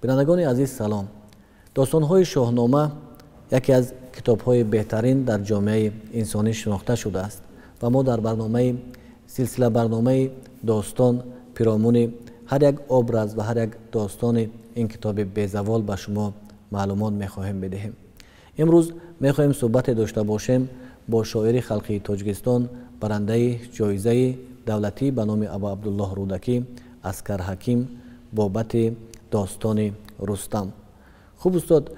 Бинандагони азиз, салом. Достонҳои Шоҳнома яке аз китобҳои беҳтарин дар ҷомеаи инсонӣ шинохта шудааст ва мо дар барномаи силсила барномаи достон пиромуни ҳар як образ ва ҳар як достони ин китоби безавол ба шумо маълумот мехоҳем бидиҳем. Имрӯз мехоҳем суҳбате дошта бошем бо шоири халқии Тоҷикистон, барандаи ҷоизаи давлатӣ ба номи Абу Абдуллоҳ Рӯдакӣ, Аскар Ҳаким, бобати достони Рустам. Хуб, устод,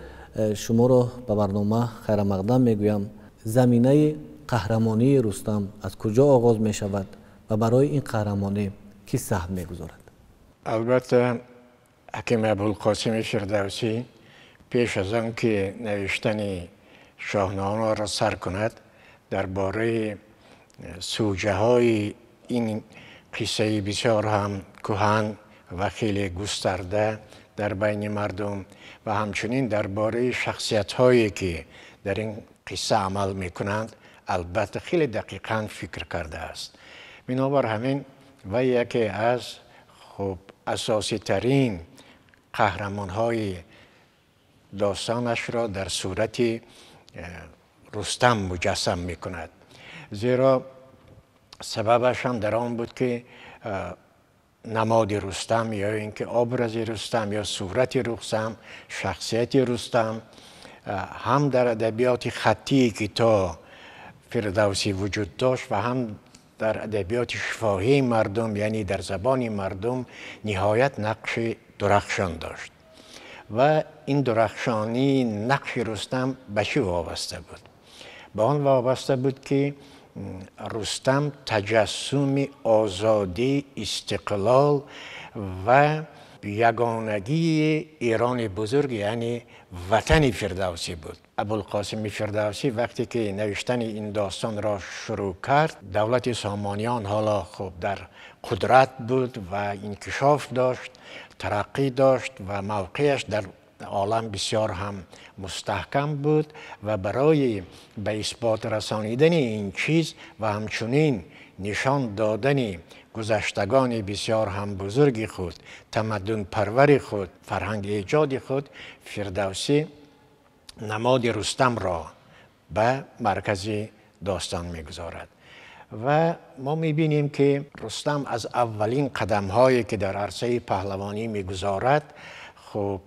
шуморо ба барнома хайрамақдам мегӯям. Заминаи қаҳрамонии Рустам аз куҷо оғоз мешавад ва барои ин қаҳрамонӣ кӣ саҳм мегузорад? Албатта, Ҳаким Абулқосими Фирдавсӣ пеш аз он ки навиштани Шоҳномаро сар кунад, дар бораи сӯҷаҳои ин қиссаи бисёр ҳам кӯҳан ва хеле густарда дар байни мардум ва ҳамчунин дар бораи шахсиятҳое ки дар ин қисса амал мекунанд, албатта хеле дақиқан фикр кардааст. Бинобар ҳамин вай яке аз хуб асоситарин қаҳрамонҳои достонашро дар сурати Рустам муҷассам мекунад. Зеро сабабаш ҳам дар он буд ки намоди Рустам ё ин ки образи Рустам ё сурати Рустам, шахсияти Рустам ҳам дар адабиёти хаттие ки то Фирдавсӣ вуҷуд дошт ва ҳам дар адабиёти шифоҳии мардум, яъне дар забони мардум, ниҳоят нақши дурахшон дошт. Ва ин дурахшонии нақши Рустам ба чӣ вобаста буд? Ба он вобаста буд ки Рустам таҷассуми озодӣ, истиқлол ва ягонагии Эрони бузург, яъне ватани Фирдавсӣ буд. Абулқосими Фирдавсӣ вақте ки навиштани ин достонро шурӯъ кард, давлати Сомониён ҳоло хуб дар қудрат буд ва инкишоф дошт, тараққӣ дошт ва мавқеаш дар олам бисёр ҳам мустаҳкам буд ва барои ба исбот расонидани ин чиз ва ҳамчунин нишон додани гузаштагони бисёр ҳам бузурги худ, тамаддунпарвари худ, фарҳанги эҷоди худ, Фирдавсӣ намоди Рустамро ба маркази достон мегузорад. Ва мо мебинем ки Рустам аз аввалин қадамҳое ки дар арсаи паҳлавонӣ мегузорад, хуб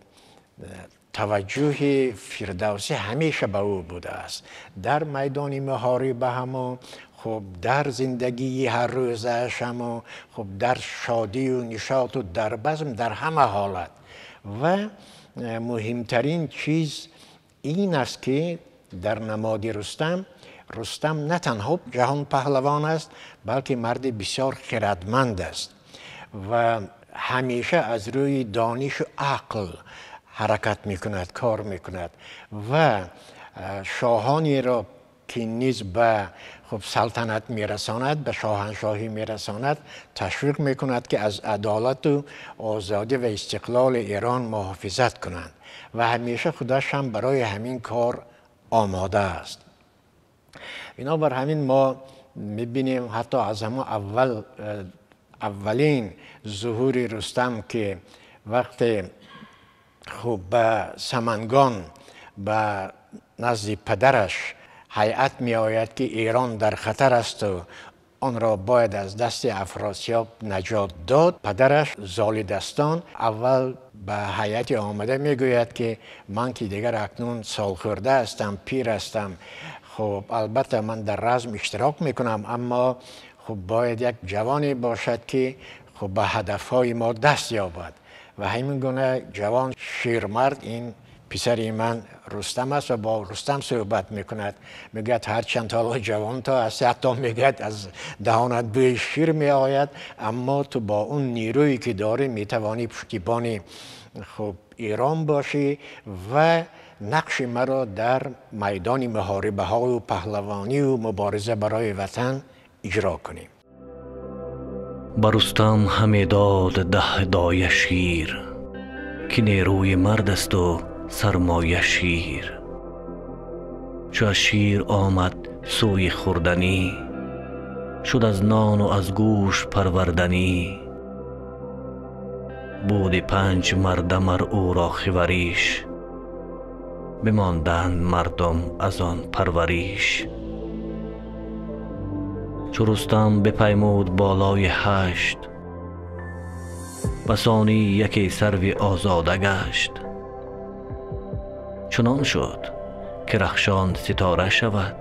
таваҷҷӯҳи Фирдавсӣ ҳамеша ба ӯ будааст. Дар майдони муҳориба ҳамо, хуб дар зиндагии ҳаррӯзааш ҳамо, хуб дар шодию нишоту дар базм, дар ҳама ҳолат. Ва муҳимтарин чиз ин аст ки дар намоди Рустам, Рустам на танҳо ҷаҳонпаҳлавон аст, балки марди бисёр хирадманд аст ва ҳамеша аз рӯи донишу ақл ҳаракат мекунад, кор мекунад ва шоҳонеро ки низ ба хуб салтанат мерасонад, ба шоҳаншоҳӣ мерасонад, ташвиқ мекунад ки аз адолату озодӣ ва истиқлоли Эрон муҳофизат кунанд ва ҳамеша худаш ҳам барои ҳамин кор омода аст. Бинобар ҳамин мо мебинем ҳатто аз ҳамон аввал, аввалин зуҳури Рустам ки вақте хуб ба Самангон, ба назди падараш ҳайат меояд ки Эрон дар хатар асту онро бояд аз дасти Афросиёб наҷот дод, падараш Золидастон аввал ба ҳайати омада мегӯяд ки ман ки дигар акнун солхӯрда ҳастам, пир ҳастам, хуб албатта ман дар разм иштирок мекунам, аммо хуб бояд як ҷавоне бошад ки хуб ба ҳадафҳои мо даст ёбад. Ва ҳамин гуна ҷавон ширмард ин писари ман Рустам аст ва бо Рустам суҳбат мекунад. Мегӯяд ҳарчанд ҳоло ҷавон то ҳасти, ҳатто мегӯяд аз даҳонат бӯи шир меояд, аммо ту бо он нерӯе ки дорӣ метавонӣ пуштибони хуб Эрон бошӣ ва нақши маро дар майдони муҳорибаҳою паҳлавонию мубориза барои ватан иҷро кунӣ. Ба Рустам ҳаме дод даҳ доя шир, ки нерӯи мард асту сармоя шир. Чу аз шир омад сӯи хӯрданӣ, шуд аз нону аз гӯш парварданӣ. Буди панҷ мардам ар ӯро хивариш, бимонданд мардум аз он парвариш. Чу Рустам бипаймуд болои 8, басони яке сарви озода гашт. Чунон шуд ки рахшон ситора шавад,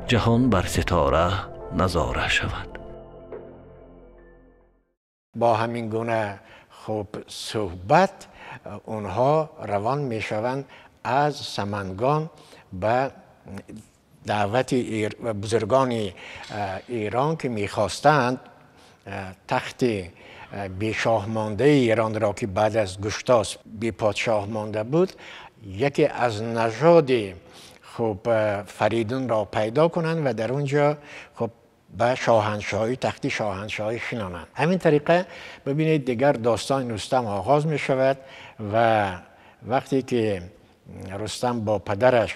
ҷаҳон бар ситора назора шавад. Бо ҳамин гуна хуб суҳбат онҳо равон мешаванд аз Самангон ба даъвати бузургони Эрон, ки мехостанд тахти бешоҳ мондаи Эронро, ки баъд аз Гуштасп беподшоҳ монда буд, яке аз нажоди хуб Фаридунро пайдо кунанд ва дар онҷо хуб ба шоҳаншоҳӣ, тахти шоҳаншоҳӣ шинонанд. Ҳамин тариқа бибинед, дигар достони Рустам оғоз мешавад ва вақте ки Рустам бо падараш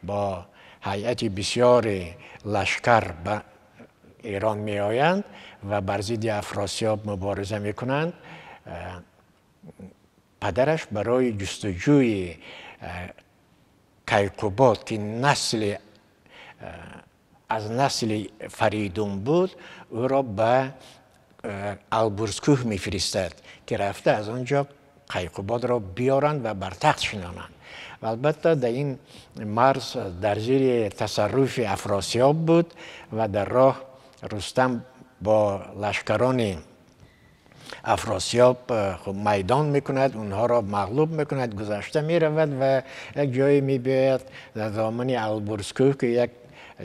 бо ҳайати бисёри лашкар ба Эрон меоянд ва бар зидди Афросиёб мубориза мекунанд, падараш барои ҷустуҷӯи Кайқубод, ки насли аз насли Фаридун буд, ӯро ба Албурзкӯҳ мефиристад, ки рафта аз он ҷо Кайқубодро биёранд ва бар тахт шинонанд. Ва албатта дар ин марз дар зери тасарруфи Афросиёб буд ва дар роҳ Рустам бо лашкарони Афросиёб майдон мекунад, онҳоро мағлуб мекунад, гузашта меравад ва як ҷое мебиёяд дар домани Албурзкӯҳ, ки як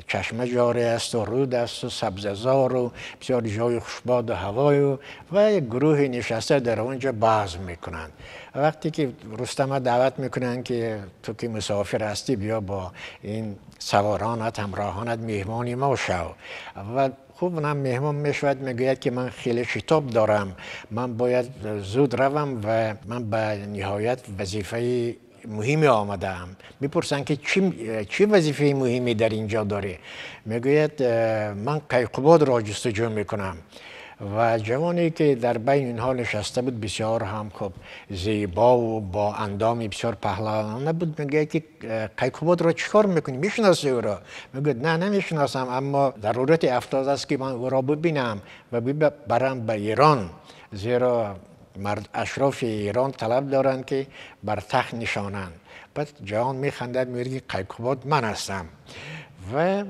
чашма ҷорӣ аст ва руд аст ва сабзазор ва бисёр ҷои хушбоду ҳавою, ва як гурӯҳе нишаста дар он ҷо базм мекунанд. Вақте ки Рустама даъват мекунанд, ки ту ки мусофир ҳастӣ, биё бо ин саворонат, ҳамроҳонат меҳмони мо шав. Ва хуб онам меҳмон мешавад, мегӯяд ки ман хеле шитоб дорам, ман бояд зуд равам ва ман ба ниҳоят вазифаи муҳиме омадаам. Мепурсанд ки чӣ вазифаи муҳиме дар ин ҷо дорӣ? Мегӯяд ман Кайқубодро ҷустуҷӯ мекунам. Ва ҷавоне ки дар байни инҳо нишаста буд, бисёр ҳам хуб зебову бо андоми бисёр паҳлавона буд, мегӯяд ки Кайқубодро чӣ кор мекунӣ? Мешиносӣ ӯро? Мегӯяд на, намешиносам, аммо зарурате афтодааст ки ман ӯро бибинам ва бибарам ба Эрон, зеро ашрофи Эрон талаб доранд ки бар тахт нишонанд. Баъд ҷавон механдад, мегӯяд ки Кайқубод ман ҳастам. Ва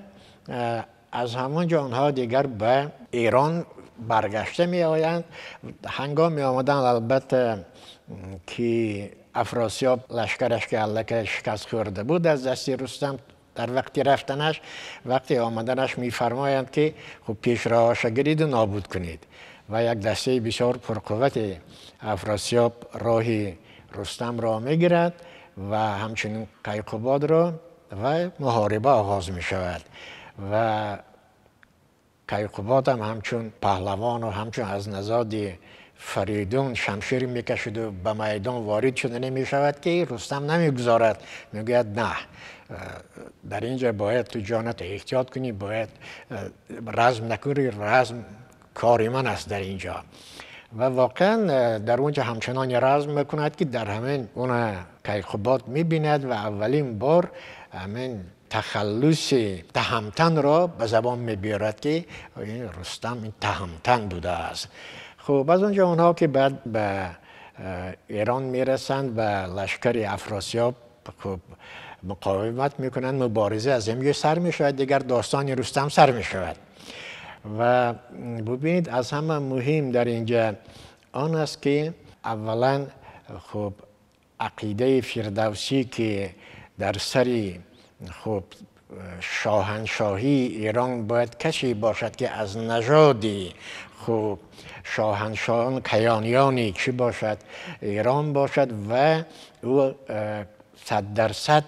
аз ҳамон ҷо онҳо дигар ба Эрон баргашта меоянд. Ҳангоми омадан албатта ки Афросиёб лашкараш ки аллакай шикаст хӯрда буд аз дасти Рустам дар вақти рафтанаш, вақти омаданаш мефармоянд ки хуб пешроҳаша гириду нобуд кунед. Ва як дастаи бисёр пурқуввати Афросиёб роҳи Рустамро мегирад ва ҳамчунин Кайқубодро, ва муҳориба оғоз мешавад. Ва Кайқубод ҳам ҳамчун паҳлавону ҳамчун аз назоди Фаридун шамшир мекашиду ба майдон ворид шуда намешавад, ки Рустам намегузорад, мегӯяд на, дар ин ҷо бояд ту ҷонатро эҳтиёт кунӣ, бояд разм накунӣ, разм кори ман аст дар ин ҷо. Ва воқеан дар он ҷо ҳамчуноне разм мекунад, ки дар ҳамин она Кайқубод мебинад ва аввалин бор ҳамин тахаллуси таҳамтанро ба забон мебиёрад, ки ин Рустам ин таҳамтан будааст. Хуб аз он ҷо онҳо ки баъд ба Эрон мерасанд, ба лашкари Афросиёб хуб муқовимат мекунанд, мубориза аз ин ҷо сар мешавад, дигар достони Рустам сар мешавад. Ва бубинед, аз ҳама муҳим дар ин ҷо он аст, ки аввалан хуб ақидаи Фирдавсӣ, ки дар сари хуб шоҳаншоҳии Эрон бояд касе бошад, ки аз нажоди хуб шоҳаншоҳон каёниёни чӣ бошад, Эрон бошад, ва ӯ 100%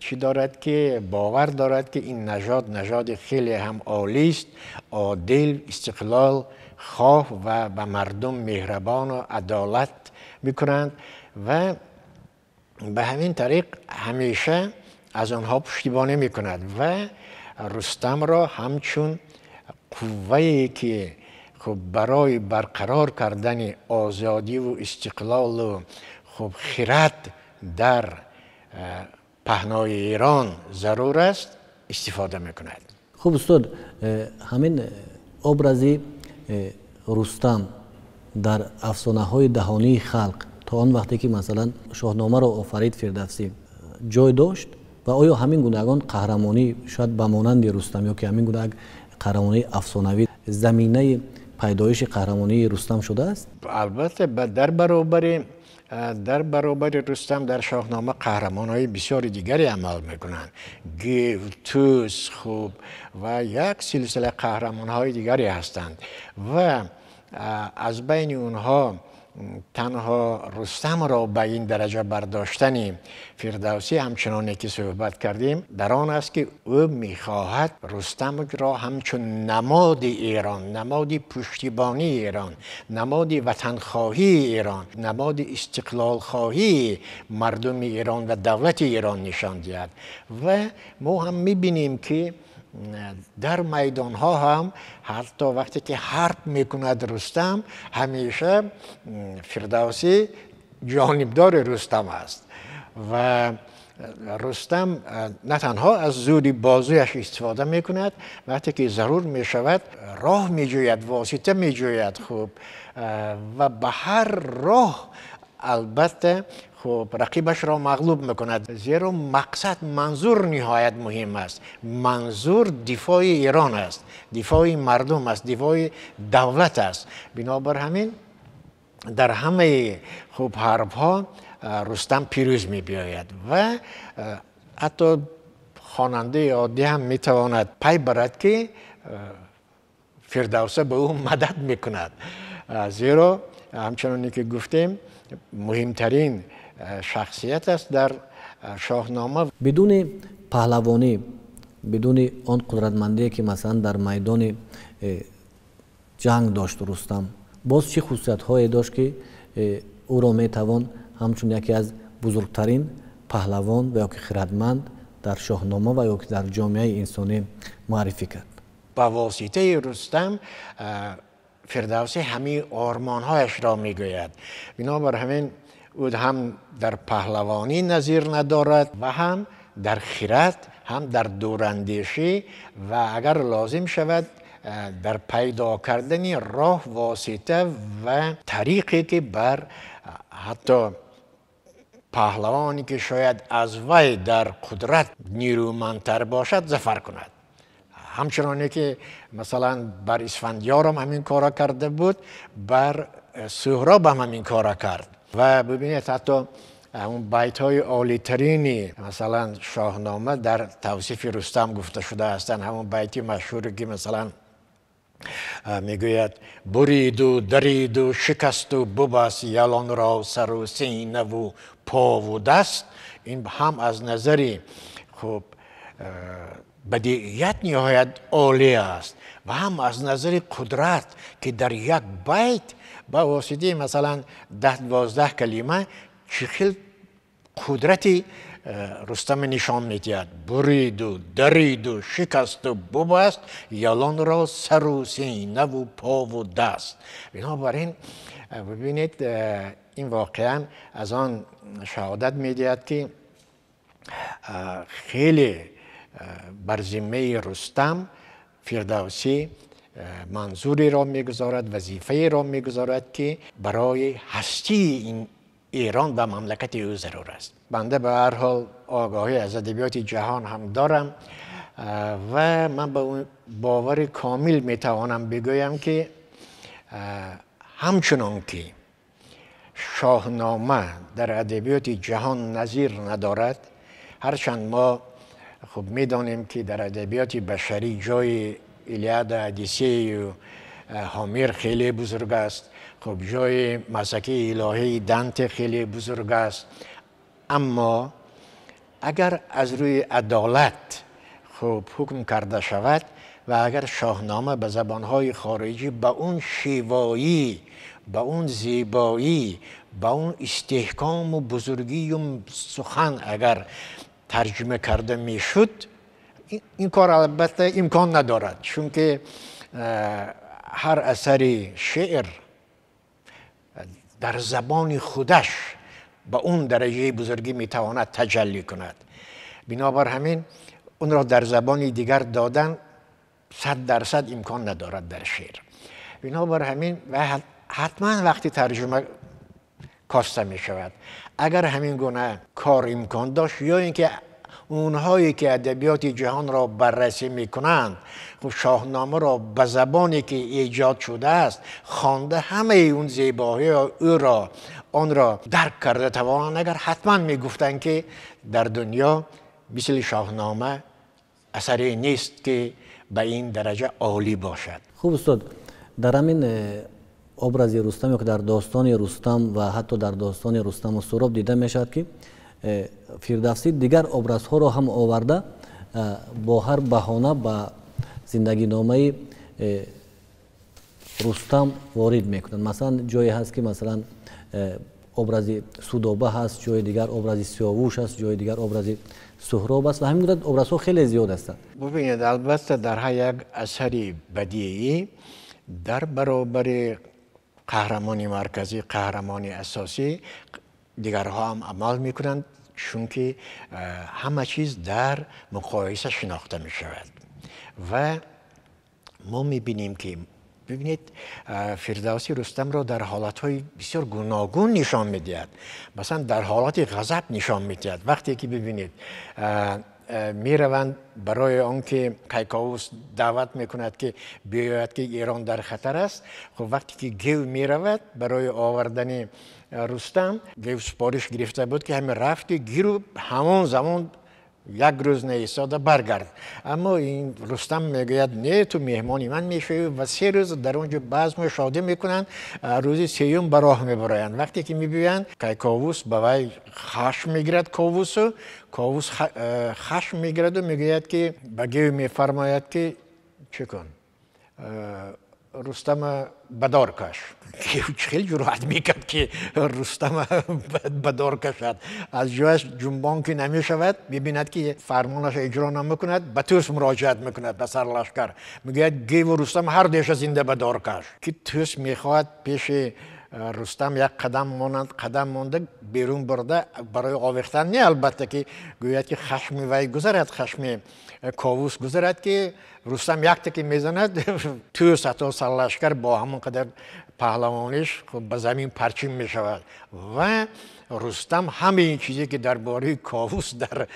чӣ дорад, ки бовар дорад, ки ин нажод нажоди хеле ҳам олист, одил, истиқлол хоҳ ва ба мардум меҳрабону адолат мекунанд ва ба ҳамин тариқ ҳамеша аз онҳо пуштибонӣ мекунад ва Рустамро ҳамчун қуввае ки хуб барои барқарор кардани озодиву истиқлолу хуб хирад дар паҳнои Эрон зарур аст, истифода мекунад. Хуб устод, ҳамин образи Рустам дар афсонаҳои даҳонии халқ то он вақте ки масалан Шоҳномаро офарид Фирдавсӣ ҷой дошт ва оё ҳамин гуна ягон қаҳрамонӣ шояд ба монанди Рустам ё ки ҳамин гуна як қаҳрамонии афсонавӣ заминаи пайдоиши қаҳрамонии Рустам шудааст? Албатта, дар баробари Рустам дар Шоҳнома қаҳрамонҳои бисёри дигаре амал мекунанд. Гев, Тӯс, хуб ва як силсила қаҳрамонҳои дигаре ҳастанд ва аз байни онҳо танҳо Рустамро ба ин дараҷа бардоштани Фирдавсӣ, ҳамчуноне ки суҳбат кардем, дар он аст ки ӯ мехоҳад Рустамро ҳамчун намоди Эрон, намоди пуштибонии Эрон, намоди ватанхоҳии Эрон, намоди истиқлолхоҳии мардуми Эрон ва давлати Эрон нишон диҳад. Ва мо ҳам мебинем ки дар майдонҳо ҳам ҳатто вақте ки ҳарб мекунад Рустам, ҳамеша Фирдавсӣ ҷонибдори Рустам аст ва Рустам на танҳо аз зӯри бозуяш истифода мекунад, вақте ки зарур мешавад роҳ меҷӯяд, восита меҷӯяд, хуб ва ба ҳар роҳ албатта хуб рақибашро мағлуб мекунад, зеро мақсад, манзур ниҳоят муҳим аст. Манзур дифои Эрон аст, дифои мардум аст, дифои давлат аст. Бинобар ҳамин дар ҳамаи хуб ҳарбҳо Рустам пирӯз мебиёяд ва ҳатто хонандаи оддӣ ҳам метавонад пай барад, ки Фирдавсӣ ба ӯ мадад мекунад, зеро ҳамчуноне ки гуфтем, муҳимтарин шахсият аст дар Шоҳнома. Бидуни паҳлавонӣ, бидуни он қудратмандие ки масалан дар майдони ҷанг дошт Рустам, боз чӣ хусусиятҳое дошт, ки ӯро метавон ҳамчун яке аз бузургтарин паҳлавон ва ё ки хирадманд дар Шоҳнома ва ё ки дар ҷомеаи инсонӣ муаррифӣ кард? Ба воситаи Рустам Фирдавсӣ ҳамаи ормонҳояшро мегӯяд. Бинобар ҳамин ӯ ҳам дар паҳлавонӣ назир надорад ва ҳам дар хирад, ҳам дар дурандешӣ ва агар лозим шавад дар пайдо кардани роҳ, восита ва тариқе ки бар ҳатто паҳлавоне ки шояд аз вай дар қудрат нерӯмандтар бошад зафар кунад. Ҳамчуноне ки масалан бар Исфандиёрам ҳамин корро карда буд, бар Суҳроб ҳам ҳамин корро кард. Ва бибинед, ҳатто он байтҳои олитарини масалан Шоҳнома дар тавсифи Рустам гуфта шуда ҳастанд. Ҳамон байти машҳуре ки масалан мегӯяд: буриду дариду шикасту бубаст ялонро сару синаву пову даст. Ин ҳам аз назари хуб бадиият ниҳоят олӣ аст ва ҳам аз назари қудрат, ки дар як байт ба воситаи масалан 10-12 калима чӣ хел қудрати Рустам нишон медиҳад. Буриду дариду шикасту бубаст ялонро сару синаву пову даст. Бинобар ин бибинед, ин воқеан аз он шаҳодат медиҳад, ки хеле бар зиммаи Рустам Фирдавсӣ манзуреро мегузорад, вазифаеро мегузорад, ки барои ҳастии ин Эрон ва мамлакати ӯ зарур аст. Банда ба ҳар ҳол огоҳӣ аз адабиёти ҷаҳон ҳам дорам ва ман ба бовари комил метавонам бигӯям, ки ҳамчунон ки Шоҳнома дар адабиёти ҷаҳон назир надорад, ҳарчанд мо хуб медонем, ки дар адабиёти башарӣ ҷои Илиада, Одиссею Ҳомир хеле бузург аст, хуб ҷои масакии илоҳии Данте хеле бузург аст, аммо агар аз рӯи адолат хуб ҳукм карда шавад ва агар Шоҳнома ба забонҳои хориҷӣ ба он шевоӣ, ба он зебоӣ, ба он истеҳкому бузургию сухан агар тарҷума карда мешуд, ин кор албатта имкон надорад, чунки Ҳар асари шеър дар забони худаш ба он дараҷаи бузургӣ метавонад таҷаллӣ кунад. Бинобар ҳамин онро дар забони дигар додан 100% имкон надорад дар шеър. Бинобар ҳамин ҳатман вақти тарҷума коста мешавад. Агар ҳамин гуна кор имкон дошт, ё ин ки онҳое ки адабиёти ҷаҳонро баррасӣ мекунанд, хуб Шоҳномаро ба забоне ки эҷод шудааст хонда, ҳамаи он зебоии ӯро онро дарк карда тавонанд, агар ҳатман мегуфтанд ки дар дунё мисли Шоҳнома асаре нест ки ба ин дараҷа олӣ бошад. Хуб устод, дар ҳамин образи Рустам ё ки дар достони Рустам ва ҳатто дар достони Рустаму Суҳроб дида мешавад ки Фирдавсӣ дигар образҳоро ҳам оварда, бо ҳар баҳона ба зиндагиномаи Рустам ворид мекунад. Масалан, ҷое ҳаст ки масалан образи Судоба ҳаст, ҷои дигар образи Сиёвуш ҳаст, ҷои дигар образи Суҳроб аст ва ҳамин гуна образҳо хеле зиёд ҳастанд. Бубинед, албатта дар ҳар як асари бадиӣ дар баробари қаҳрамони марказӣ, қаҳрамони асосӣ дигарҳо ҳам амал мекунанд, чунки ҳама чиз дар муқоиса шинохта мешавад. Ва мо мебинем ки бибинед, Фирдавсӣ Рустамро дар ҳолатҳои бисёр гуногун нишон медиҳад. Масалан, дар ҳолати ғазаб нишон медиҳад. Вақте ки бибинед, мераванд барои он ки Кайковус даъват мекунад ки биёяд, ки Эрон дар хатар аст. Хуб, вақте ки Гев меравад барои овардани Рустам, Гев супориш гирифта буд ки ҳамин рафти гиру ҳамон замон як рӯз наистода баргард. Аммо ин Рустам мегӯяд: не, ту меҳмони ман мешавӣ, ва 3 рӯз дар он ҷо базму шодӣ мекунанд, рӯзи сеюм ба роҳ мебароянд. Вақте ки мебиёянд, Кайковус ба вай хашм мегирад, Ковусу Ковус хашм мегираду мегӯяд ки ба Гев мефармояд ки чӣ кун, Рустама ба дор каш. Хеле ҷуръат мекард ки Рустама ба дор кашад. Аз ҷояш ҷунбон ки намешавад, мебинад ки фармонашро иҷро намекунад, ба Тӯс муроҷиат мекунад, ба сарлашкар. Мегӯяд: Геву Рустам ҳар дуяша зинда ба дор каш. Ки Тӯс мехоҳад пеши Рустам як қадам монанд, қадам монда берун бурда барои овехтан не, албатта ки гӯяд ки хашми вай гузарад, хашми Ковус гузарад, ки Рустам якта ки мезанад, Тӯс ҳатто сарлашкар бо ҳамон қадар паҳлавониш ба замин парчин мешавад. Ва Рустам ҳамаи чизе ки дар бораи Ковус дар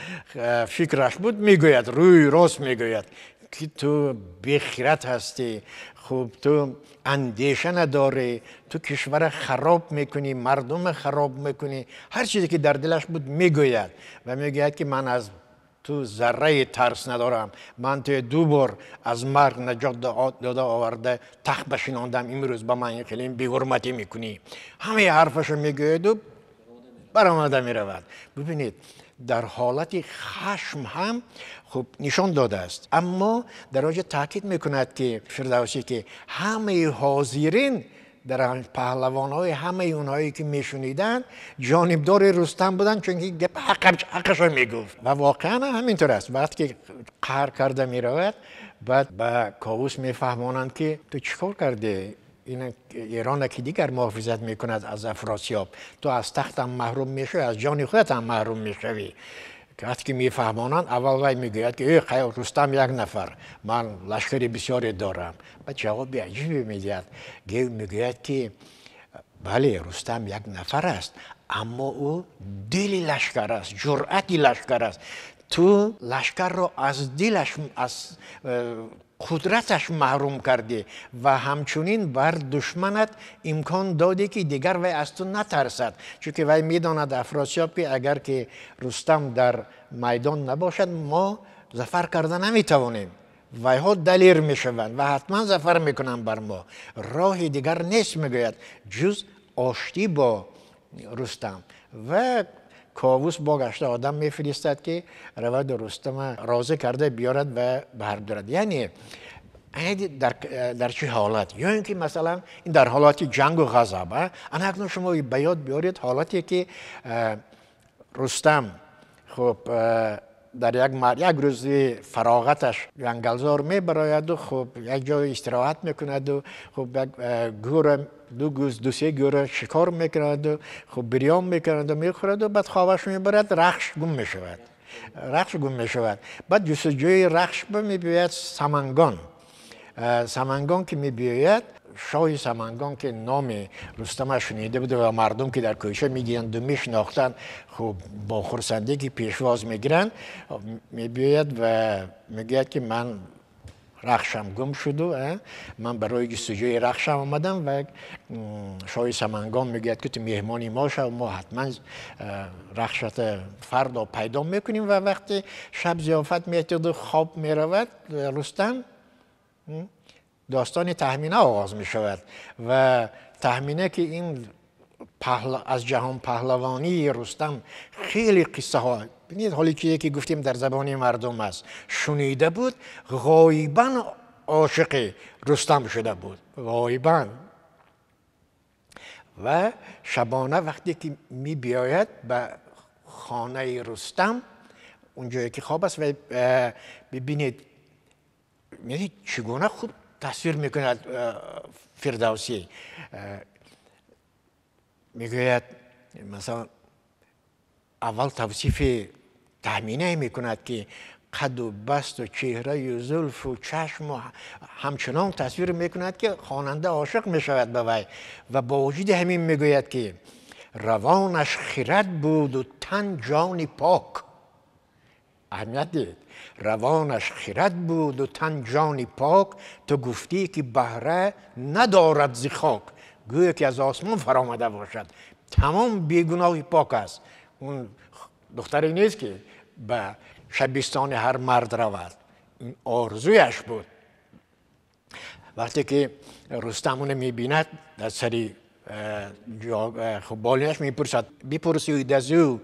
фикраш буд мегӯяд, рӯи рост мегӯяд ки ту бехират ҳастӣ, хуб ту андеша надорӣ, ту кишвара хароб мекунӣ, мардума хароб мекунӣ. Ҳар чизе ки дар дилаш буд мегӯяд ва мегӯяд ки ман аз ту зарраи тарс надорам, ман туя 2 бор аз марг наҷот дода оварда тахт башинондам, имрӯз ба ман хеле беҳурматӣ мекунӣ. Ҳамаи ҳарфашо мегӯяду баромада меравад. Бибинед, дар ҳолати хашм ҳам хуб нишон додааст, аммо дар он ҷо таъкид мекунад ки Фирдавсӣ ки ҳамаи ҳозирин дар паҳлавонҳои ҳамаи онҳое ки мешуниданд ҷонибдори Рустам буданд, чунки гап ҳаққашо мегуфт. Ва воқеан ҳам ҳаминтур аст. Вақте ки қаҳр карда меравад, баъд ба Ковус мефаҳмонанд ки ту чӣ кор кардӣ, Эрона ки дигар муҳофизат мекунад аз Афросиёб, ту аз тахтам маҳрум мешавӣ, аз ҷони худат ҳам маҳрум мешавӣ. Вақте ки мефаҳмонанд, аввал вай мегӯяд ки Рустам як нафар, ман лашкари бисёре дорам. Баъд ҷавоби аҷибе медиҳад. Гев мегӯяд ки бале, Рустам як нафар аст, аммо ӯ дили лашкар аст, ҷуръати лашкар аст. Ту лашкарро аз дилаш, аз қудраташ маҳрум кардӣ ва ҳамчунин бар душманат имкон додӣ ки дигар вай аз ту натарсад, чунки вай медонад Афросиёб ки агар ки Рустам дар майдон набошад, мо зафар карда наметавонем. Вайҳо далер мешаванд ва ҳатман зафар мекунанд бар мо. Роҳи дигар нест, мегӯяд, ҷуз оштӣ бо Рустам. Ва Ковус бо гашта одам мефиристад ки равад Рустама розӣ карда биёрад ва ба ҳарб дорад. Яъне дар чӣ ҳолат? Ё ин ки масалан ин дар ҳолати ҷангу ғазаб, ана акнун шумо ба ёд биёред ҳолате ки Рустам хуб Дар як рӯзи фароғаташ ҷангалзор мебарояду хуб як ҷой истироҳат мекунаду хуб як гӯра ду гӯз ду се гӯра шикор мекунаду хуб бирён мекунаду мехӯраду баъд хобаш мебарад, Рахш гум мешавад. Рахш гум мешавад. Баъд ҷустуҷӯи Рахш мебиёяд Самангон. Самангон ки мебиёяд, шоҳи Самангон ки номи Рустама шунида буд ва мардум ки дар кӯча медиданду мешинохтанд, хуб бо хурсандӣ ки пешвоз мегиранд, мебиёяд ва мегӯяд ки ман Рахшам гум шуду, ман барои ҷустуҷӯи Рахшам омадам. Ва шоҳи Самангон мегӯяд ки ту меҳмони мо шав, мо ҳатман Рахшата фардо пайдо мекунем. Ва вақте шаб зиёфат метиҳду хоб меравад Рустам, достони Таҳмина оғоз мешавад. Ва Таҳмина ки ин аз ҷаҳонпаҳлавонии Рустам хеле қиссаҳо, бинед, ҳоле чизе ки гуфтем дар забони мардум аст, шунида буд, ғоибан ошиқи Рустам шуда буд, ғоибан. Ва шабона вақте ки мебиёяд ба хонаи Рустам, он ҷое ки хоб аст, ва бибинед, чӣ гуна хуб тасвир мекунад Фирдавсӣ. Мегӯяд, масалан, аввал тавсифи Таҳминае мекунад ки қаду басту чеҳраю зулфу чашму ҳамчунон тасвир мекунад ки хонанда ошиқ мешавад ба вай. Ва бо вуҷуди ҳамин мегӯяд ки равонаш хирад буду тан ҷони пок. Аҳамият дид, равонаш хирад буду тан ҷони пок, ту гуфтӣ ки баҳра надорад зи хок. Гӯё ки аз осмон фаромада бошад, тамом бегуноҳи пок аст. Он духтаре нест ки ба шабистони ҳар мард равад, ин орзуяш буд. Вақте ки Рустам онро мебинад дар сари болинаш, мепурсад, бипурсид аз ӯ,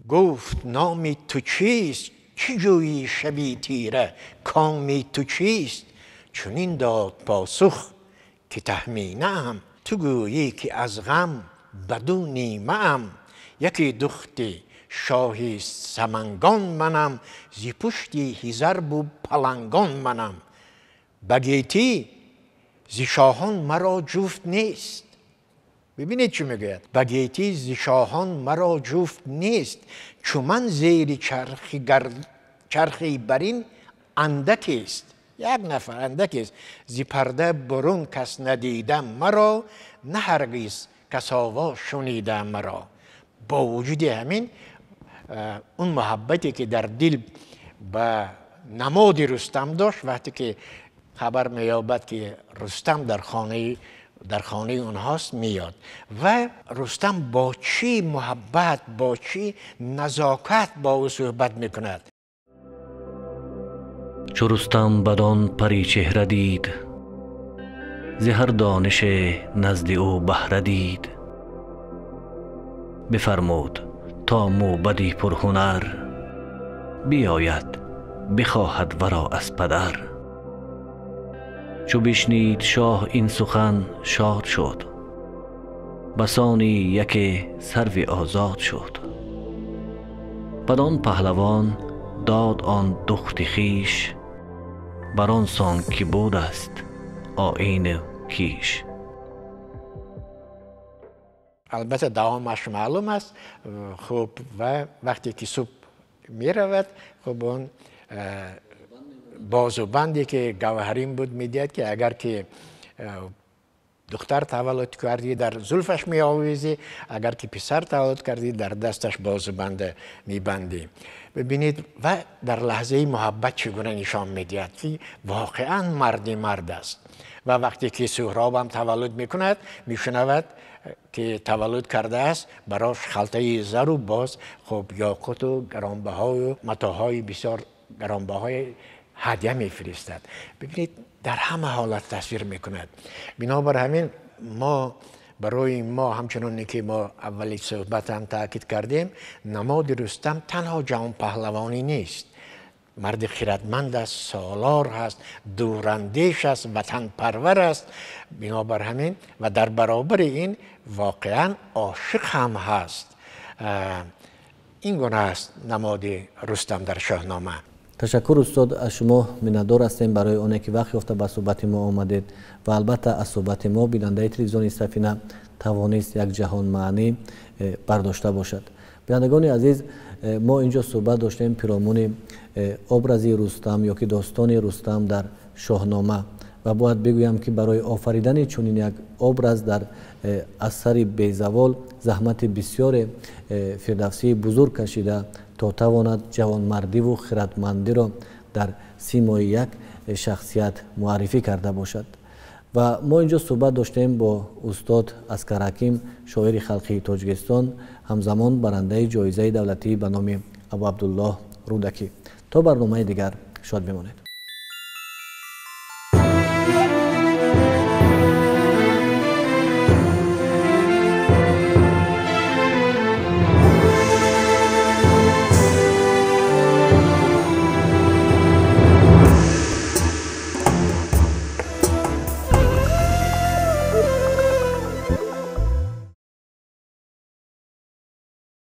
гуфт номи ту чист, чӣ ҷӯйӣ шаби тира, коми ту чист? Чунин дод посух ки Таҳминаам, ту гӯйӣ ки аз ғам баду нимаам. Яке духти шоҳи Самангон манам, зи пушти ҳизарбу палангон манам. Ба гетӣ зи шоҳон маро ҷуфт нест. Бибинед чӣ мегӯяд: ба гетӣ зи шоҳон маро ҷуфт нест, чу ман зери чархи барин андакест. Як нафар андакест. Зи парда бурун кас надида маро, на ҳаргиз кас овоз шунида маро. Бо вуҷуди ҳамин он муҳаббате ки дар дил ба намоди Рустам дошт, вақте ки хабар меёбад ки Рустам дар хонаи онҳост, меёд. Ва Рустам бо чӣ муҳаббат, бо чӣ назокат бо ӯ суҳбат мекунад. Чу Рустам бадон паричеҳра дид, зи ҳар донише назди ӯ баҳра дид. Бифармуд то мӯбади пурҳунар биёяд, бихоҳад варо аз падар. Чу бишнид шоҳ ин сухан шод шуд, басони яке сарви озод шуд. Бадон паҳлавон дод он духти хиш, бар он сон ки будаст оину киш. Албатта давомаш маълум аст. Хуб, ва вақте ки субҳ меравад, хуб он бозубанде ки гавҳарин буд медиҳад ки агар ки духтар таваллуд кардӣ дар зулфаш меовезӣ, агар ки писар таваллуд кардӣ дар дасташ бозубанда мебандӣ. Бибинед, ва дар лаҳзаи муҳаббат чӣ гуна нишон медиҳад ки воқеан марди мард аст. Ва вақте ки Суҳроб ҳам таваллуд мекунад, мешунавад ки таваллуд кардааст, барош халтаи зару боз хуб ёқуту гаронбаҳою матоъҳои бисёр гаронбаҳои ҳадя мефиристад. Бибинед, дар ҳама ҳолат тасвир мекунад. Бинобар ҳамин мо барои мо ҳамчуноне ки мо аввали суҳбат ҳам таъкид кардем, намоди Рустам танҳо ҷаҳонпаҳлавонӣ нест. Марди хиратманд аст, солор ҳаст, дурандеш аст, ватанпарвар аст. Бинобар ҳамин ва дар баробари ин воқеан ошиқ ҳам ҳаст. Ин гуна аст намоди Рустам дар Шоҳнома. Ташаккур, устод, аз шумо миннатдор ҳастем барои оне ки вақт ёфта ба суҳбати мо омадед ва албатта аз суҳбати мо бинандаи телевизиони Сафина тавонист як ҷаҳон маънӣ бардошта бошад. Бинандагони азиз, мо инҷо суҳбат доштем пиромуни образи Рустам ё ки достони Рустам дар Шоҳнома ва бояд бигӯям ки барои офаридани чунин як образ дар асари безавол заҳмати бисёре Фирдавсии бузург кашида то тавонад ҷавонмардиву хиратмандиро дар симои як шахсият муаррифӣ карда бошад. Ва мо инҷо суҳбат доштем бо устод Аскар Ҳаким, шоири халқии Тоҷикистон, ҳамзамон барандаи ҷоизаи давлатӣ ба номи Абу Абдуллоҳ Рӯдакӣ. То барномаи дигар шод бимонед.